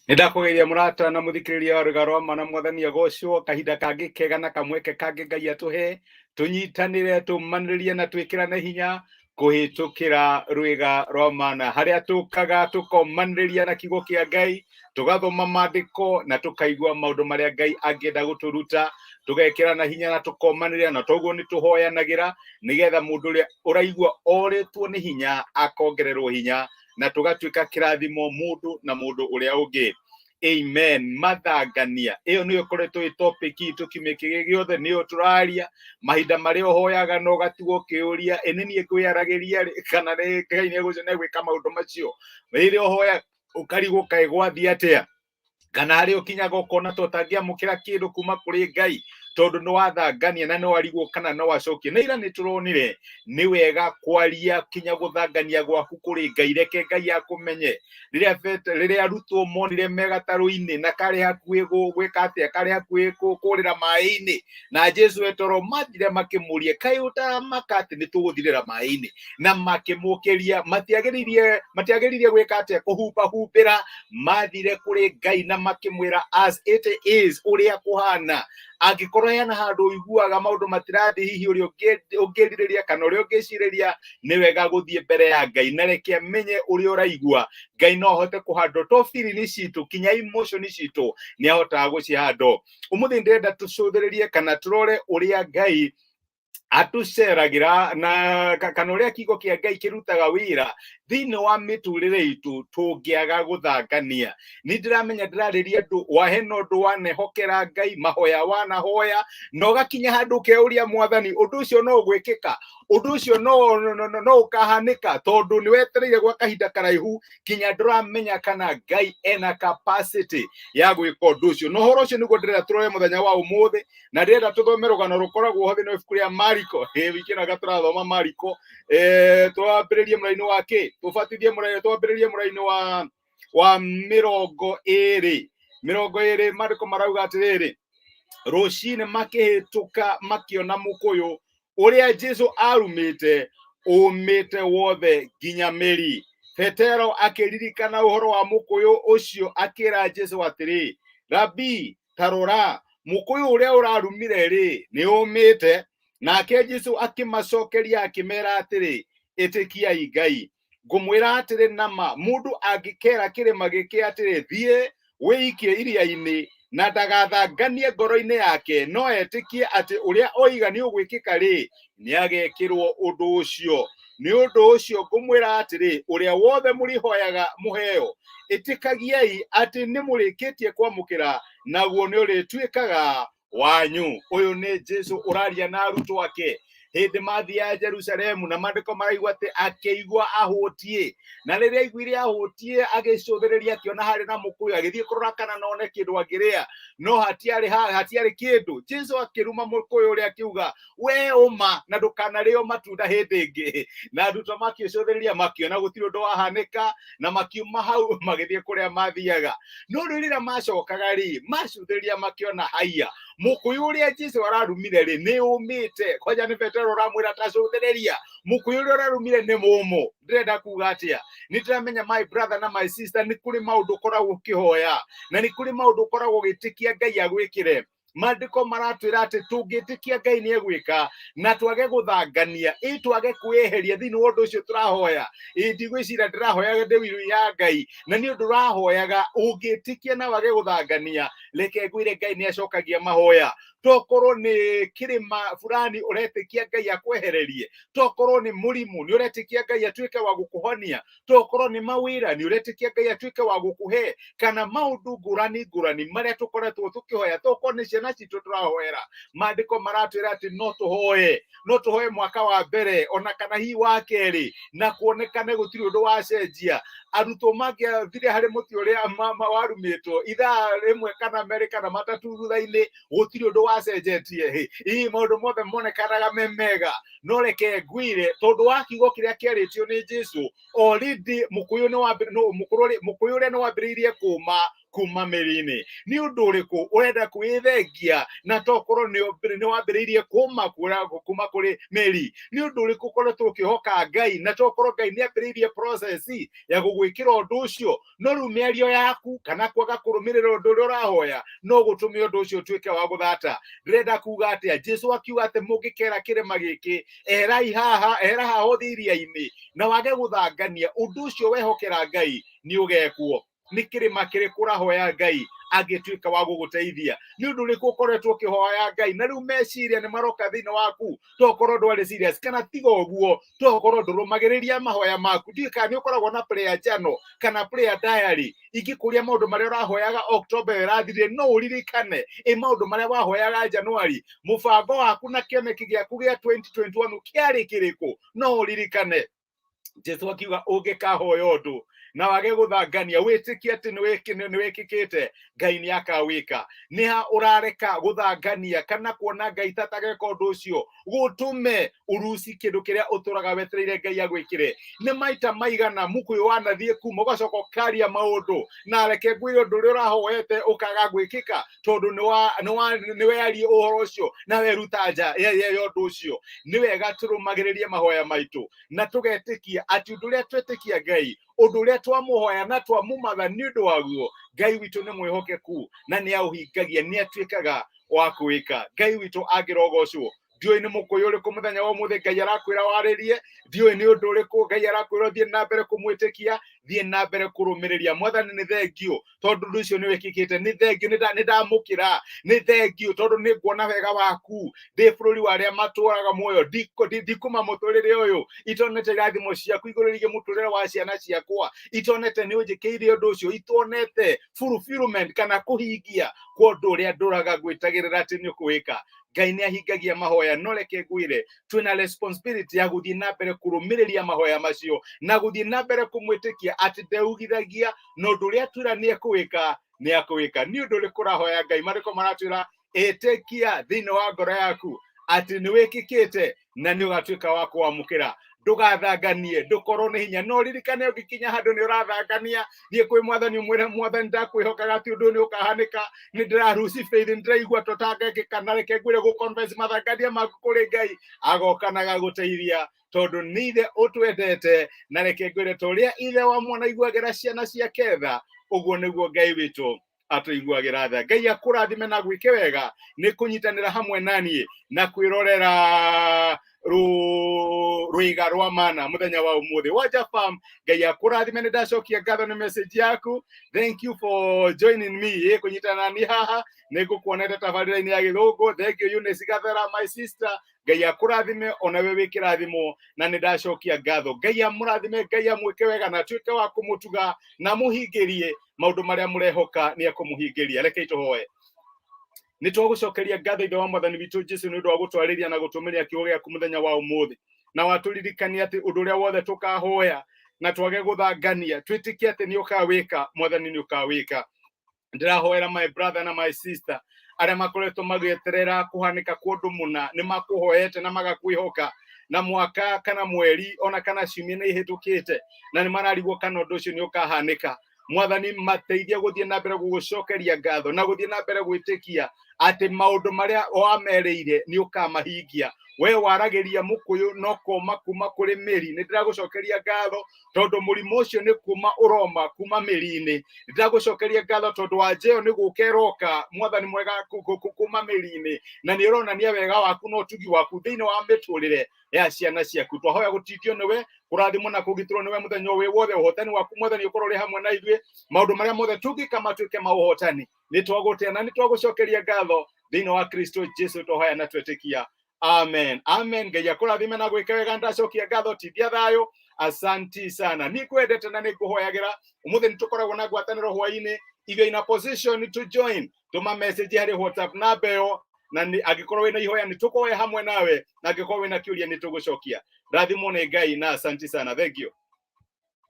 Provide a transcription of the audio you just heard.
Nĩ ndakũgeithia mũrata na mũthikĩrĩria wa rũga rwa mana mwathani agocwo kahinda kangĩ kega na kamweke kangĩ Ngai atũhe tũnyitanĩre tũmanĩrĩrie na twĩkĩrane hinya kũhĩtũkĩra rwĩga rwa mana harĩa tũkaga tũkomanĩrĩria na kiugo kĩa Ngai tũgathoma maandĩko na tũkaigua maũndũ marĩa Ngai angĩenda gũtũruta tũgekĩrana hinya na tũkomanĩrĩra na toguo nĩ tũhoyanagĩra nĩgetha mũndũ ũrĩa ũraigua orĩtwo nĩ hinya akongererwo hinya na tũgatuĩka kĩrathimo mũndũ na mũndũ ũrĩa ũngĩ. Amen. Mathangania ĩyo nĩyo ĩkoretwo ĩ topic itũ kiumia kĩrĩ gĩothe, nĩyo tũraria mahinda marĩa ũhoyaga na ũgatigwo ũkĩũria ĩ nĩ niĩ ngwĩyaragĩria rĩ kana nĩ Ngai nĩ egwĩka maũndũ macio. Rĩrĩa ũhoya ũkarigwo kaĩ gwathiĩ atĩa, kana harĩa ũkinyaga ũkona ta ũtangĩamũkĩra kĩndũ kuma kũrĩ Ngai tondũ nĩ wathangania na nĩ warigwo kana no acokie. Na ira nĩ tũronire nĩ wega kwaria kinya gũthangania gwaku kũrĩ Ngai, reke Ngai akũmenye. Rĩrĩa rĩrĩa arutwo monire me gatarũ-inĩ na karĩ hakuhĩ gwĩka atĩa, karĩ hakuhĩ kũrĩra maĩ-inĩ, na Jesu e toro, mathire makĩmũria kaĩ ũtaramaka atĩ nĩ tũgũthirĩra maĩ-inĩ? Na makĩmũkĩria, matiagĩrĩire gwĩka atĩa, kũhumbahumbĩra. Mathire kũrĩ Ngai na makĩmwĩra as it is, ũrĩa kũhana. Angĩkorwo hena handũ ũiguaga maũndũ matirathiĩ hihi ũrĩa ũngĩrirĩria kana ũrĩa ũngĩcirĩria, nĩ wega gũthiĩ mbere ya Ngai na reke amenye ũrĩa ũraigua. Ngai no ahote kũhandwo to feeling citũ, kinya emotion citũ nĩ ahotaga gũcihandwo. Ũmũthĩ ndĩrenda tũcũthĩrĩrie kana tũrore ũrĩa Ngai atũceragĩra na kana ũrĩa kiugo kĩa Ngai kĩrutaga wĩra thĩinĩ wa mĩtũrĩre itũ tũngĩaga gũthangania. Nĩ ndĩramenya ndĩrarĩria andũ wahena ũndũ wanehokera Ngai, mahoya wanahoya, na ũgakinya handũ ũkeyũria Mwathani, ũndũ ũcio no ũgwĩkĩka, ũndũ ũcio no ũkahanĩka, tondũ nĩ wetereire gwa kahinda karaihu kinya ndũramenya kana Ngai ena capacity ya gwĩka ũndũ ũcio. Na ũhoro ũcio nĩguo ndĩrenda tũrore mũthenya wa ũmũthĩ, na ndĩrenda tũthome rũgano rũkoragwo ho thĩinĩ wa ibuku rĩa Mariko. Ĩ, wiki ĩno anga tũrathoma Mariko. Twambĩrĩrie mũraini wa kĩ? Tũbatithie mũraini, twambĩrĩrie mũraini wa 20. 20, maandĩko marauga atĩrĩrĩ, rũcinĩ makĩhĩtũka makĩona mũkũyũ ũrĩa Jesu arumĩte ũmĩte wothe nginya mĩri. Petero akĩririkana ũhoro wa mũkũyũ ũcio akĩra Jesu atĩrĩ, Rabii, ta rora, mũkũyũ ũrĩa ũrarumire rĩ, nĩ ũmĩte. Nake Jesu akĩmacokeria akĩmera atĩrĩ, ĩtĩkiai Ngai. Ngũmwĩra atĩrĩ na ma, mũndũ angĩkera kĩrĩma gĩkĩ atĩrĩ, thiĩ wĩikie iria-inĩ, na ndagathanganie ngoro-inĩ yake, no etĩkie atĩ ũrĩa oiga nĩ ũgwĩkĩka rĩ, nĩ agekĩrwo ũndũ ũcio. Nĩ ũndũ ũcio ngũmwĩra atĩrĩ, ũrĩa wothe mũrĩhoyaga mũheo, ĩtĩkagiai atĩ nĩ mũrĩkĩtie kwamũkĩra, naguo nĩ ũrĩtuĩkaga wanyu. Ũyũ nĩ Jesu ũraria na arutwo ake hĩndĩ mathiaga Jerusalemu, na maandĩko maraigua atĩ akĩigua ahũtiĩ, na rĩrĩa aiguire ahũtiĩ agĩcũthĩrĩria akĩona harĩ na mũkũyũ, agĩthiĩ kũrora kana no one kĩndũ angĩrĩa, no hatiarĩ kĩndũ. Jesu akĩruma mũkũyũ ũrĩa akiuga, we ũma na ndũkanarĩo matunda hĩndĩ ĩngĩ. Na arutwo makĩcũthĩrĩria makĩona gũtirĩ ũndũ wahanĩka, na makiuma hau magĩthiĩ kũrĩa mathiaga. No rĩu rĩrĩa macokaga rĩ, macũthĩrĩria makĩona haiya, mũkũyũ ũrĩa Jesu ararumire rĩ nĩ ũmĩte. Kwanja nĩ Petero ũramwĩra tacũthĩrĩria, mũkũyũ ũrĩa ũrarumire nĩ mũmũ. Ndĩrenda kuga atĩa? Nĩ ndĩramenya my brother na my sister, nĩ kũrĩ maũndũ ũkoragwo ũkĩhoya na nĩ kũrĩ maũndũ ũkoragwo ũgĩtĩkia Ngai agwĩkĩre. Maandĩko maratwĩra atĩ tũngĩtĩkia Ngai nĩ egwĩka na twage gũthangania, ĩ twage kwĩyeheria thĩinĩ wa ũndũ ũcio tũrahoya. Ĩ ndigwĩciria ndĩrahoyaga ndĩ wiru ya Ngai, na nĩ ũndũ ũrahoyaga ũngĩtĩkia na wage gũthangania, reke ngwĩre Ngai nĩ acokagia mahoya. Tokorwo nĩ kĩrĩma fulani ũretĩkia Ngai akwehererie, tokorwo nĩ mũrimũ nĩ ũretĩkia Ngai atuĩke wa gũkũhonia, tokorwo nĩ mawĩra nĩ ũretĩkia Ngai atuĩke wa gũkũhe, kana maũndũ ngũrani ngũrani marĩa tũkoretwo tũkĩhoya, tokorwo nĩ ciana citũ tũrahoera. Maandĩko maratwĩra atĩ no tũhoe, no tũhoe mwaka wa mbere ona kana hihi wa kerĩ, na kuonekane gũtirĩ ũndũ wacenjia. Arutwo mangĩathire harĩ mũtĩ ũrĩa warumĩtwo ithaa rĩmwe kana merĩ kana matatũ thutha-inĩ, gũtirĩ ũndũ wacenjetie. Hihi maũndũ mothe monekanaga me mega. No reke ngwĩre, tondũ wa kiugo kĩrĩa kĩarĩtio nĩ Jesu, already mũkũyũ nĩ wambĩ-, no, mũkũrũ rĩ-, mũkũyũ ũrĩa nĩ wambĩrĩirie kũma. Kuma mĩri-inĩ. Nĩ ũndũ ũrĩkũ ũrenda kwĩthengia na tokorwo nĩ wambĩrĩirie kũma kuma kũrĩ mĩri? Nĩ ũndũ ũrĩkũ ũkoretwo ũkĩhoka Ngai na tokorwo Ngai nĩ ambĩrĩirie process ya gũgwĩkĩra ũndũ ũcio, no rĩu mĩario yaku kana kwaga kũrũmĩrĩra ũndũ ũrĩa ũrahoya no gũtũme ũndũ ũcio ũtuĩke wa gũthata? Ndĩrenda kuga atĩa? Jesu akiuga atĩ mũngĩkera kĩrĩma gĩkĩ, eherai haha, ehera haha ũthiĩ iria-inĩ, na wage gũthangania ũndũ ũcio wehokera Ngai, nĩ ũgekwo. Nĩ kĩrĩma kĩrĩkũ ũrahoya Ngai angĩtuĩka wa gũgũteithia? Nĩ ũndũ ũrĩkũ ũkoretwo ũkĩhoya Ngai na rĩu meciria nĩ maroka thĩinĩ waku tokorwo ndwarĩ serious, kana tiga ũguo tokorwo ndũrũmagĩrĩria mahoya maku? Ndiũĩ kana nĩ ũkoragwo na prayer journal kana prayer diary. Ingĩkũria maũndũ marĩa ũrahoyaga October ĩyo ĩrathirire, no ũririkane? Ĩ maũndũ marĩa wahoyaga January? Mũbango waku na kĩoneki gĩaku gĩa 2021 kĩarĩ kĩrĩkũ? No ũririkane? Jesu akiuga ũngĩkahoya ũndũ na wage gũthangania, wĩtĩkie atĩ nĩ wĩkĩkĩte, Ngai nĩ akawĩka. Nĩ ha ũrareka gũthangania kana kuona Ngai tatageka ũndũ ũcio gũtũme ũruci kĩndũ kĩrĩa ũtũraga wetereire Ngai agwĩkĩre? Nĩ maita maigana mũkũyũ wanathiĩ kuma ũgacoka ũkaria maũndũ na reke ngwĩre ũndũ ũrĩa ũrahoete ũkaga gwĩkĩka tondũ nĩ wearie ũhoro ũcio na weruta nja ya ũndũ ũcio? Nĩ wega tũrũmagĩrĩrie mahoya maitũ na tũgetĩkia atĩ ũndũ ũrĩa twetĩkia Ngai, ũndũ ũrĩa twamũhoya na twamũmatha nĩ ũndũ waguo, Ngai witũ nĩ mwĩhokeku na nĩ aũhingagia, nĩ atuĩkaga wa kwĩka. Ngai witũ angĩrogocwo. Ndiũĩ nĩ mũkũyũ ũrĩkũ mũthenya wa ũmũthĩ Ngai arakwĩra warĩrie. Ndiũĩ nĩ ũndũ ũrĩkũ Ngai arakwĩra ũthiĩ na mbere kũmwĩtĩkia, thiĩ na mbere kũrũmĩrĩria Mwathani. Nĩ thengiũ tondũ ũndũ ũcio nĩ wĩkĩkĩte. Nĩ thengiũ, nĩ ndamũkĩra. Nĩ thengiũ tondũ nĩ nguona wega waku ndĩ bũrũri wa arĩa matũraga muoyo. Ndikuma mũtũrĩre ũyũ itonete irathimo ciaku igũrũ rĩgiĩ mũtũrĩre wa ciana ciakwa, itonete nĩ ũnjĩkĩire ũndũ ũcio, itonete fulfillment kana kũhingia kwa ũndũ ũrĩa ndũraga ngwĩtagĩrĩra atĩ nĩ ũkũwĩka. Ngai nĩ ahingagia mahoya, no reke ngwĩre, twĩna responsibility ya gũthiĩ na mbere kũrũmĩrĩria mahoya macio na gũthiĩ na mbere kũmwĩtĩkia atĩ ndeugithagia, na ũndũ ũrĩa atwĩra nĩ ekũwĩka, nĩ akũwĩka. Nĩ ũndũ ũrĩkũ ũrahoya Ngai? Marĩko maratwĩra ĩtĩkia thĩinĩ wa ngoro yaku atĩ nĩ wĩkĩkĩte na nĩ ũgatuĩka wa kũwamũkĩra. Ndũgathanganie, ndũkorwo nĩ hinya, no ririkane ũngĩkinya handũ nĩ ũrathangania, thiĩ kwĩ Mwathani ũmwĩre, "Mwathani, ndakwĩhokaga atĩ ũndũ ũyũ nĩ ũkahanĩka, nĩ ndĩraruci faith, nĩ ndĩraigua tũtangekĩka." Na reke ngwĩre, gũ confess mathangania maku kũrĩ Ngai, agoka na agagũteithia tondũ nĩ ithe ũtwendete. Na reke ngwĩre, ta ũrĩa ithe wa mwana aiguagĩra ciana ciake tha, ũguo nĩguo Ngai witũ atũiguagĩra tha. Ngai akũrathime na gwĩke wega nĩ kũnyitanĩra hamwe naniĩ na kwĩrorera rwĩga rwa mana mũthenya wa ũmũthĩ. Wanja Fam, Ngai akũrathime. Nĩ ndacokia ngatho nĩ message yaku. Thank you for joining me ĩ kũnyitana nani haha. Nĩ ngũkuonete tabarĩra-inĩ ya Gĩthũngũ. Thank you, Eunice Gathera, my sister. Ngai akũrathime onawe wĩ kĩrathimo, na nĩ ndacokia ngatho. Ngai amũrathime, Ngai amwĩke wega na atuĩke wa kũmũtuga na mũhingĩrie maũndũ marĩa mũrehoka nĩ ekũmũhingĩria. Reke tũhoe. Nĩ twagũcokeria ngatho, Ithe wa Mwathani witũ Jesu, nĩ ũndũ wa gũtwarĩria na gũtũmĩria kiugo gĩaku mũthenya wa ũmũthĩ, na watũririkania atĩ ũndũ ũrĩa wothe tũkahoya na twage gũthangania, twĩtĩkie atĩ nĩ ũkawĩka, Mwathani, nĩ ũkawĩka. Ndĩrahoera my brother na my sister arĩa makoretwo magĩeterera kũhanĩka kwa ũndũ mũna. Nĩ makũhoete na magakwĩhoka, na mwaka kana mweri ona kana ciumia nĩ ihĩtũkĩte na nĩ mararigwo kana ũndũ ũcio nĩ ũkahanĩka. Mwathani, mateithie gũthiĩ na mbere gũgũcokeria ngatho na gũthiĩ na mbere gwĩtĩkia atĩ maũndũ marĩa wamerĩire nĩ ũkamahingia. We waragĩria mũkũyũ no koma kuma kũrĩ mĩri, nĩ ndĩragũcokeria ngatho tondũ mũrimũ ũcio nĩ kuma ũroma kuma mĩri-inĩ. Ndĩragũcokeria ngatho tondũ wanja ĩyo nĩ gũka ĩroka, Mwathani mwega, kuma mĩri-inĩ, na nĩ ũronania wega waku na ũtugi waku thĩinĩ wa mĩtũrĩre ya ciana ciaku. Twahoya gũtindio nĩwe, kũrathimwo na kũgitĩrwo nĩwe mũthenya ũyũ wothe. Ũhotani waku, Mwathani, ũkorwo ũrĩ hamwe na ithuĩ. Maũndũ marĩa mothe tũngĩka matuĩke ma ũhotani. Nĩ twagũtĩa na nĩ twagũcokeria ngatho thĩinĩ wa Kristo Jesu twahoya na twetĩkia. Amen, amen. Ngai akũrathime na gwĩka wega. Ndacokia ngatho. Tithia thayũ. Asanti sana. Nĩ ngwendete na nĩ ngũhoyagĩra. Ũmũthĩ nĩ tũkoragwo na ngwatanĩro hwainĩ. If you're in a position to join, tũma message harĩ WhatsApp namba ĩyo, na angĩkorwo wĩna ihoya nĩ tũkũhoya hamwe nawe, na angĩkorwo wĩna kĩũria nĩ tũgũcokia. Rathimwo nĩ Ngai na asanti sana. Thank you.